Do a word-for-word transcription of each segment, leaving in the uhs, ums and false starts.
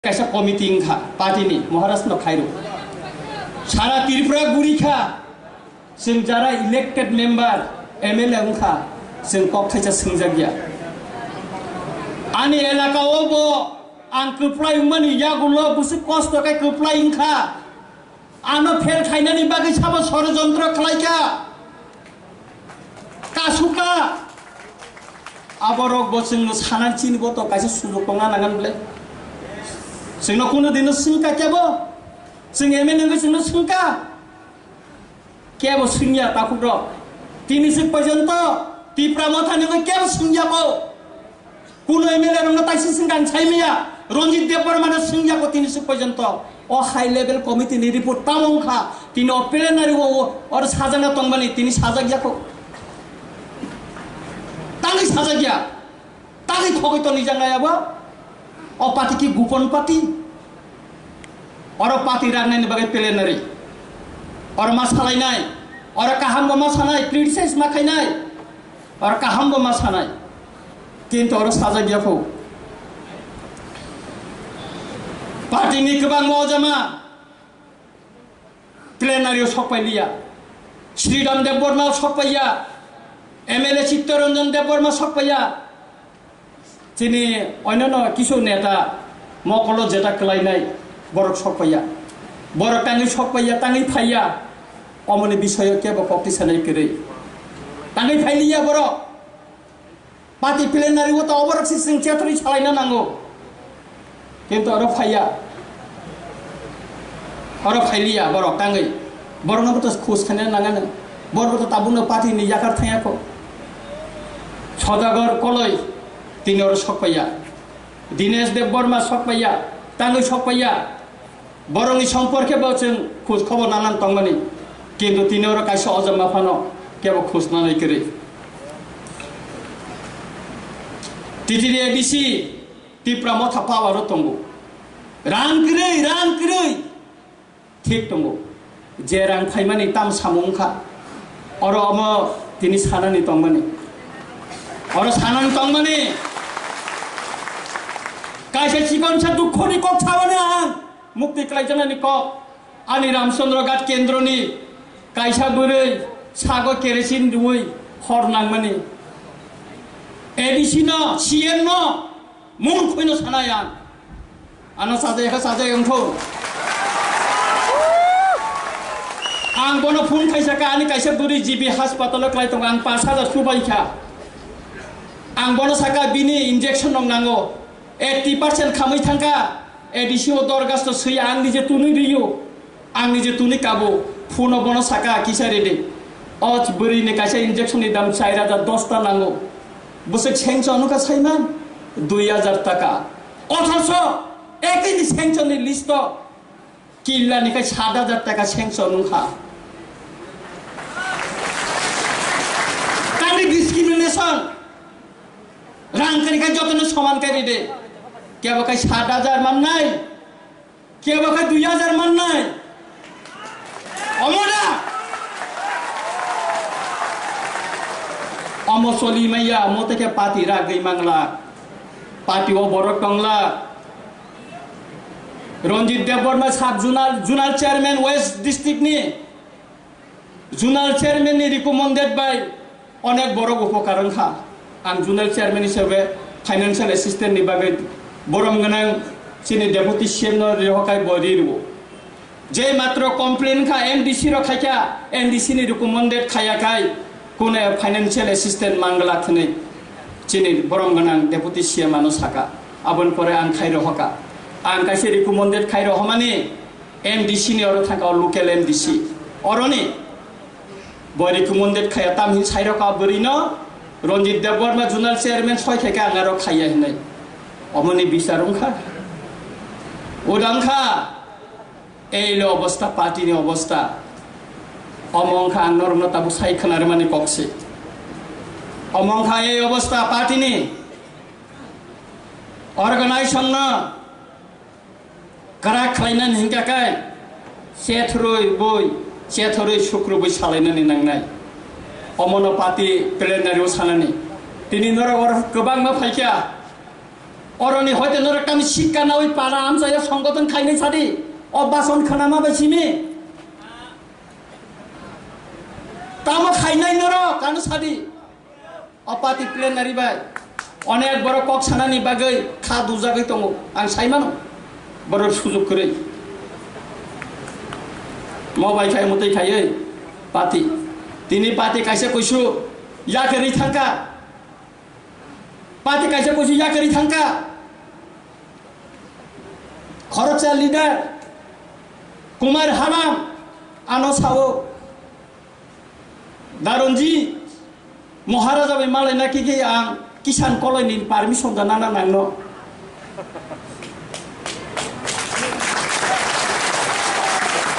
kaisa committee wngkha party ni, Maharaj no khairo. Sara Tripura guri kha, chwng jara elected member, M L A wngkha, chwng kok thaisa swngjak ya. Ani elaka o bo ang kwplai wngmani yagulo bwswk kosto khe kwplai wngkha. Ano fail khainani bagwi sabo sorojontro khlaikha. Kasuka. Aborok bo chwngno sanani chini bo to kaisa sujok tongna nangan bole. Chwngno kuno dino swngkha kebo. Chwng M L A wngwi chwngno swngkha. Kebo swngya takhuk rok. Tini swk porjonto Tipra Motha ni wngwi kebo swngya bo. Kuno M L A rokno taisi swngkha ang saimaya, Ranjit Debbarma no swngya ko tini swk porjonto. O high level committee ni report tamo wngkha, tini o plenary o, o, oro sajagna tongmani, tini sajak ya ko. Tangwi sajak ya. Tangwi thogwi toni jang ya bo. O party ki gupon party. Oro party rang nani bagwi plenary. Oro ma salainai. Oro kaham bo ma sanai, criticize ma khainai. Oro kaham bo ma sanai. Kintu oro sajak ya pho. Party ni kwbangma ojama plenary o sok pai liya. Sridham Debbarma sok pai ya. M L A Chittaranjan Debbarma sok pai ya. Chini onyono kisu neta mokolo jeta kwlainai borok sok pai ya. Borok tangwi sok pai ya, tangwi phai ya. Omoni bisoyo kebo kokti sanai kwrwi. Tangwi phai liya borok. Party plenary o to oborok si chwng chetri salaina nango. Kintu oro phaiya. Oro phailiya borok tangwi. Borokno bo to khus khaina nangani. Borok to tabukno party ni yakar thangya kho. Sodagar Koloi tini oro sok paiya. Dinesh Debbarma sok paiya. Tangwi sok paiya. Borokni somporke bo chwng khoj khobor nanan tongmani, kintu tini oro kaisa ojama phano kebo khoj nanai kwrwi. T T D A D C Tipra Motha power o tongo. Rang kwrwi, rang kwrwi. Thik tongo. Je rang phaimani tam samung wngkha. Oro omo tini sanani tongmani. Oro sanani tongmani. Kaisa chikonsa dukhoni kok sabani ang. Mukti khlaijaknani kok, ani Ramchandra Ghat kendroni kaisa bwrwi sago kerosene rwui hor nangmani. A D C no, C M no, mung khuino sanai ang. Ano sajai kha sajai wngkho. Ang bono phone khaisa kha, ani kaisa bwrwi G B hospital o khlai tongo, ang pash hajar subai kha. Ang bono saka bini injection rok nango. Eighty percent khamwi thangkha, A D C o dorgasto swiya ang nije tunwi rwiyo, ang nije tunwi kabo, phone o bono saka kisa rede. O bwrwi ni kaisa injection ni dam char hajar dos ta nango. Bwswk sanction wngkha saiman, dui hajar taka. Othocho ekini sanction ni list o Killa ni khe sat hajar taka sanction wngkha. Tangni discrimination. Rang kwrwi khe jotono soman khe ride. Kebo khe sat hajar mannai, kebo khe dui hajar mannai. Omo da? Omo choli maya, omo tei khe party ragwi mangla. Party o borok tongla. Ranjit Debbarma sub zonal, zonal chairman West district ni zonal chairman ni recommended by onek borok upokar wngkha. Ang zonal chairman hisabe financial assistant ni bagwi borom gwnang chini deputy C M no rihokai bo ri rwo. Je matro complain kha M D C rok khaikha, M D C ni recommended khaya khai kune financial assistant mangla thwnwi chini borom gwnang deputy C M ano saka. Aboni pore ang khai rohoka. Ang kaisa recommended khai rohomani M D C ni oro thangka o local M D C. Oroni bo recommended khaya tam hin sai roka bwrwi no Ranjit Debbarma zonal chairman soi khaikha ang aro khaya hinwi. Omoni bichar wngkha. Uda wngkha. Ei lo obostha, party ni obostha. Omo wngkha ang norokno tabuk sai khwnarwmani kok se. Omo wngkha ei obostha party ni. Organization no kwrak khlainani hinkha khe chethorwi bui, chethorwi sukrubwi salainani nangnai. Omono party plenary o sanani. Tini norok oro kwbangma phaikha. Oroni hoite norok tamo sikka nawi para amchaya songgoton khainai sadi. O bason khana ma bai simi. Tamo khainai norok ano sadi. O party plenary bai onek borok kok sanani bagwi kha dujagwi tongo. Ang sai mano borok sujuk kwrwi. Mo bai khai mutwi khaiwi party. Tini party kaisa kuisu yakarwi thangkha. Party kaisa kuisu yakarwi thangkha. Khoroksa leader Kumar Haram ano sao, Daronji Maharaja bai malai na kiki ang Kisan Koloi ni permission da nana nangno.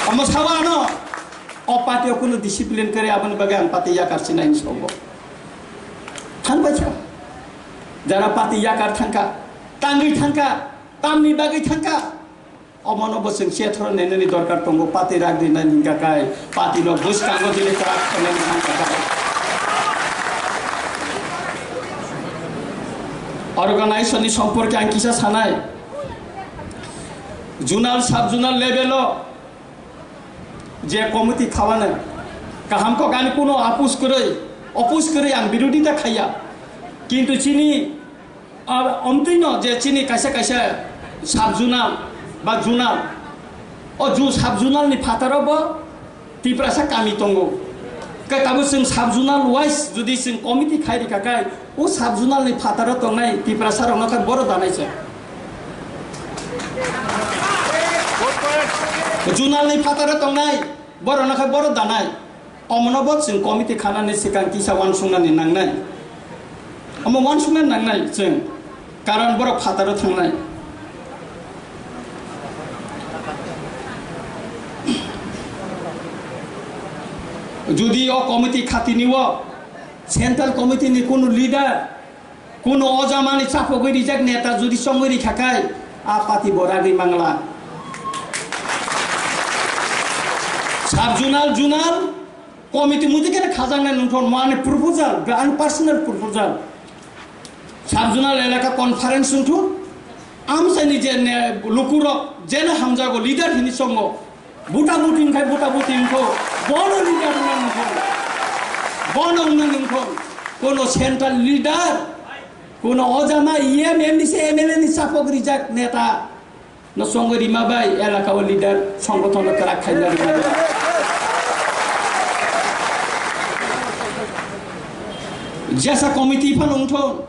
Amo sao ano o party o kunu discipline kare aboni bagwi ang party yakar sinai ni sobo. Thang bai kha. Jara party yakar thangkha, tangwi thangkha, tamni bagwi thangkha. Omono bo chwng chethoro nenani dorkar tongo, party rak rinani hingka kai, party no bwskango dili kwrak khainani hingka kai. Organization ni somporke ang kisa sanai, zonal, sub zonal level o je committee khawane kaham kok ani kuno apus kwrwi, opus kwrwi ang birodita khaiya, kintu chini Ar omtwino je chini kaisa kaisa sub zonal ba zonal, o ju sub zonal ni phataro bo Tiprasa kami tongo. Khe tabuk chwng sub zonal wise jodi chwng committee khai rikha khe, o sub zonal ni phataro tongnai Tiprasa rokno khe boro danai se. Zonal ni phataro tongnai borokno khe boro danai. Omono bo chwng committee khanani swkang kisa uansuknani nangnai. Omo uansuknani nangnai chwng, karon borok phataro thangnai. Jodi o committee khatini o central committee ni kunu leader, Kuno o jamani chapogwi rijak neta jodi chongwi rikha khai, a party bo ragwi mangla. Sub zonal, zonal committee muitu khe khajaknai nungthon, mo ani proposal, ani personal proposal. Sub zonal elaka conference wngthun, amchaini je ne lukurok, jeno hamjago leader hini chongo, Buta buti wngkha, buta buti wngkho, bono leader wngna nangkho, bono wngna nangkho, kono central leader, kono ojama E M, M D C, M L A ni chapok rijak neta no chongwi rima bai elaka o leader songgothon no kwrak khaina rima bai. Jesa committee phano wngthon.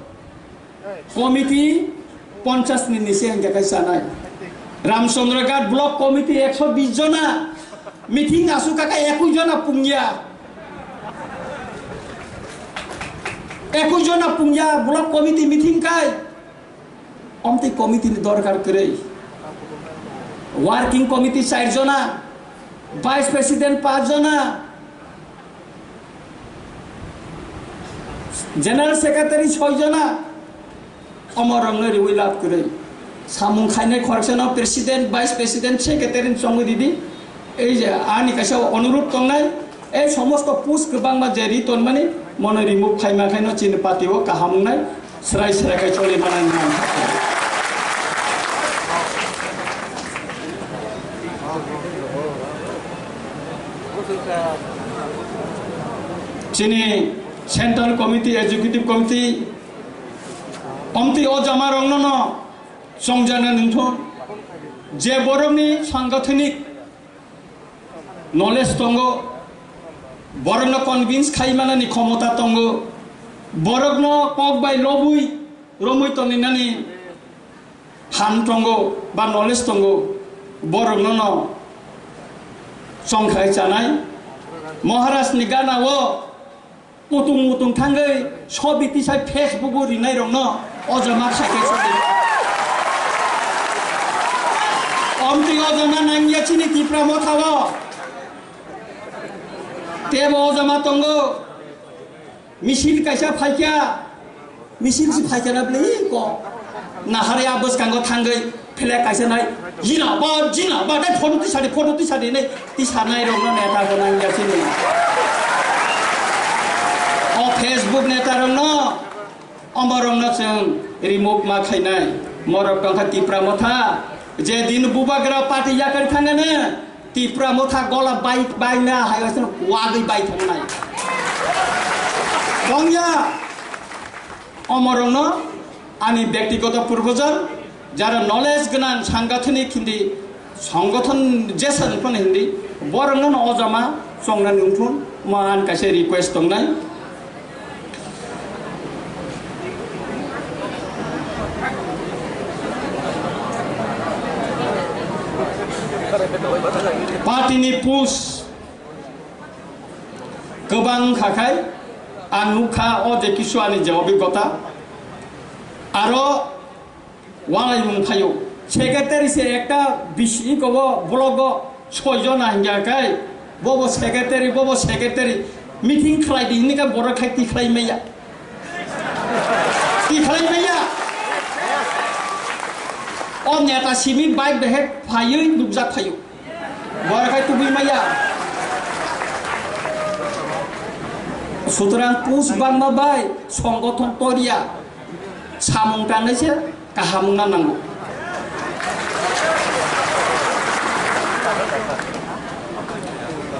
Committee ponchas ni nise hingke kai sanai. Ramchandra Ghat Block Committee ekso bis jona meeting asuk kaka ekui jona pungya. Ekui jona pungya block committee meeting kai. Omtwi committee ni dorkar kwrwi. Working committee char jona, vice president panch jona, General Secretary soi jona, omo rokno riwi lab kwrwi. Samung khainai khoroksa no President, Vice President, Secretary ni chongwi ridi. Ei je ani kaisa onurudh tongnai, ei somosto post kwbangma je ri tonmani, mono remove khaima khaino chini party o kaham wngnai, srai srai khai choli manai. Chini Central Committee, Executive Committee, omtwi o jama rokno no chongjana nungthun, je borokni sangathanik knowledge tongo, borokno convince khai manani khomota tongo, borokno kok bai lobwi romwi tongwi nani phan tongo ba knowledge tongo, borokno no chongkhai chanai. Maharaj ni gana o mutung mutung thangwi sobi tisai Facebook o rinai rokno ojama khaikhe sobi. Omtwi ojama nangya chini Tipra Motha o. Tebo ojama tongo. Misil kaisa phaikha, misil si phaikha na bwlwi ko. Nahari a bwskango thangwi flag kaisa nai, "Jinabad, jinabad," dai photo tisadi, photo tisadi nai, tisanai rokno neta bo nang ya sini. O Facebook neta rokno, omorokno chwng remove ma khainai. Morok tongkha Tipra Motha, je din Bubagra party yakar thangane, Tipra Motha gola bai, bai na hai wasan wagwi bai thangnai. Tongya, omorokno ani byaktigoto purbojon, jara knowledge gwnang sangathonik hindi, Songothon jesa wngphano hindi, borokno no o jama chongnani wngthun, mo ang kaisa request tongnai. Party ni post kwbang wngkha khai, ang nukha o je kisu ani je obhiggota. Aro Walaimung phaio. Secretary se ekta bisi iko bo block o soi jona hingya kai. Bobo secretary, bobo secretary. Meeting khlai di hini ka borok khai tikhlai maya. Tikhlai maya. O neta simi bike behe phaioi nukjak phaio. Borok hai tubui maya. Sutrang pus bangma bai songothon toria samung tangnai se kaham wngna nango.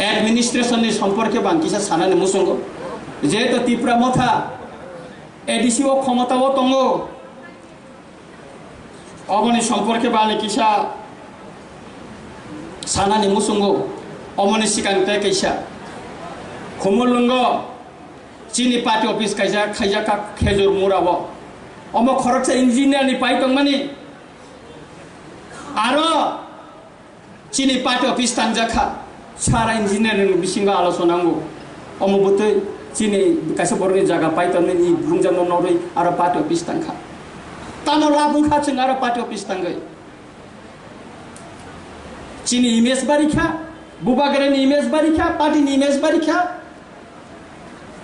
Administration ni somporke bang kisa sanani musungo. Jehetu Tipra Motha A D C o khomota o tongo. Oboni somporke bani kisa sanani musungo, omoni sikang tei kaisa. Khumulwngo chini party office kaisa khaijak kha Khejur Mura o. Omo khoroksa engineer ni pai tongmani. Aro Chini party office tangjak kha, sara engineering ni bisingo alochona wngo. Omo bwtwi chini kaisa borokni jaga pai tongnani brumjakno norwi aro party office tang kha. Tamo lab wng kha chwng aro party office tangwi? Chini image bari kha, Bubagrani image bari kha, party ni image bari kha.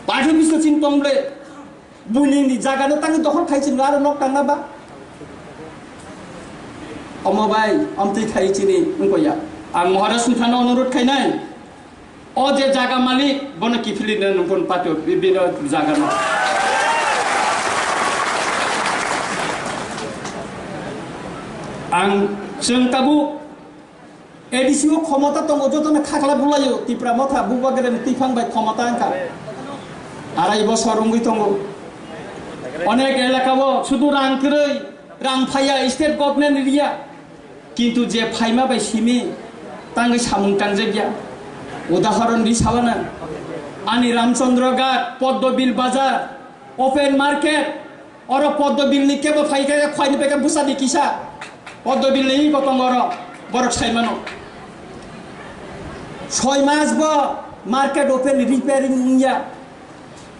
Party office no chini tong ble. Buini ni jaga no tangwi dokhol khai chini aro nok tangna ba. Omo bai, amtwi khai chini wngkha ya. Ang Maharaj ni thani onurod khainai. O je jaga malik, bono kiphilino nungkon patio, bi-, bino jaga no. Ang chwng tabuk A D C o khomota tongo, jotono khakla bulaio, Tipra Motha, Bubagrani twiphang bai khomota wngkha. Arai bosor wngwi tongo. Onek elaka o sudu rang kwrwi, rang phaiya, state government riya. Kintu je phaima bai simi tangwi samung tangjakya. Udahoron ri sawana. Ani Ramchandra Ghat, Poddobil Bazar, open market, oro Poddobil ni kebo phai khe, khwai ni pekhe bwsa di kisa. Poddobil ni kotong oro borok sai mano. Soi mas bo market open repairing wngya.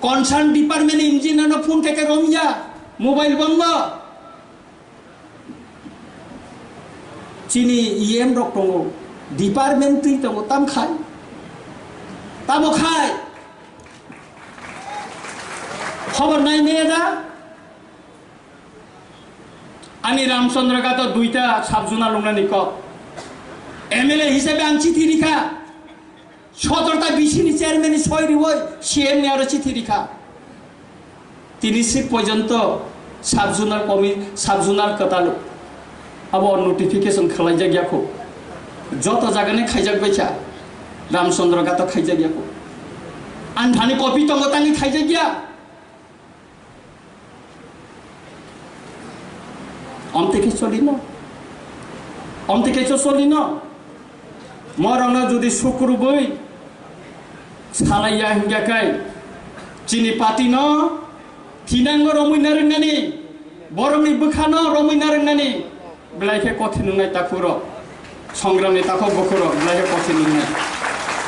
Concern department engineer no phone khe khe romya. Mobile bondo. Chini E M rok tongo. Department twi tongo. Tam khai. Tamo khai. Khobor nai ne da? Ani Ramchandra Ghat o duita sub zona lungnani kok. M L A hisabe ang chithi rikha. Sotorta B C ni chairman ni soi riwoi C M ni aro chithi rikha. Tini si porjonto sub zona komi, sub zona kwtal abo notification khwlaijak yakho. Joto jagani khaijak baikha. Ramchandra Ghat o khaijak yakho. Anthani copy tongo tangwi khaijak ya. Omtwi khe cholino. Omtwi khe cho cholino. Morokno jodi sukrubwi salaiya hingya khe chini party no thinango romwi narwknani, borokni bwkhano romwi narwknani belai khe kothin wngnai takhurok. Songramni takhuk bukhurok belai khe kothin wngnai.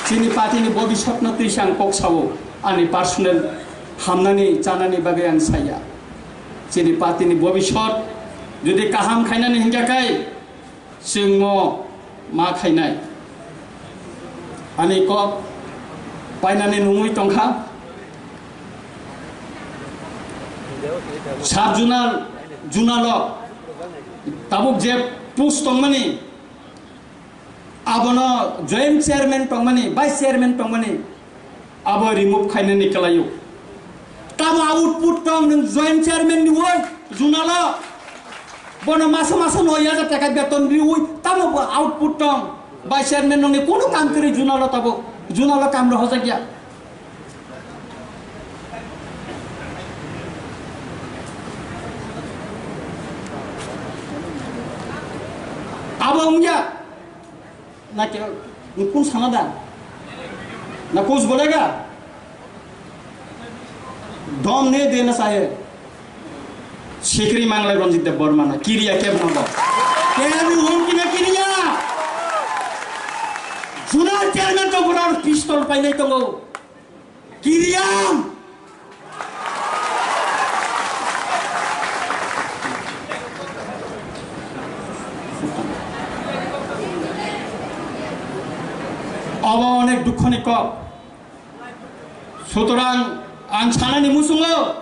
Chini party ni bobiswtno twi se ang kok sao, ani personal hamnani chanani bagwi ang saya. Chini party ni bobiswt jodi kaham khainani hingya khe chwngno ma khainai. Ani kok painani nungwi tongkha. Sub zonal, zonal o tabuk je post tongmani, abono joint chairman tongmani, vice chairman tongmani, abo remove khainani kwlaio. Tamo output tong nwng joint chairman ni woi zonal o? Bono maso maso noi hajar taka beton riwi tamo bo output tong. Bai chairman nongni kono kam kwrwi junalo tabuk, junalo kam rohorjak ya. Abo wngya. Na ke, ni kun sana da? Na kus bolega? Dom ne de na sahe. Sikri manglai Ranjit Deb Barma na kiriya keb na bo. Kenu hum kina kiriya. Juna chairman to burar pistol painai tongo. Kiriyam! Obo onek dukhoni kok. Sutorang ang sanani musungo